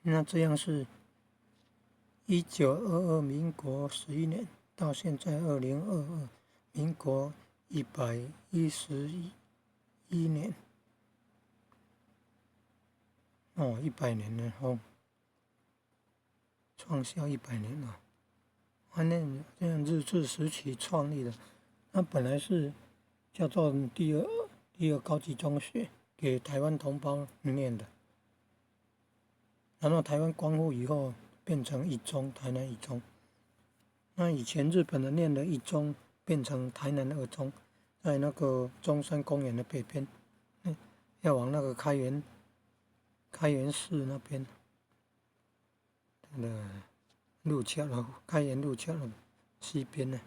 那這樣是1922民國11年到現在2022民國111年，哦，100年了吼，創校一百年了。反正這樣日治時期創立的，那本來是叫做第二高級中學，給台灣同胞念的。然後台灣光復以後，變成一中，台南一中。那以前日本人念的一中，變成台南二中，在那個中山公園的北邊，要往那個開元寺那邊，那個路橋了，開元路橋了西邊呢。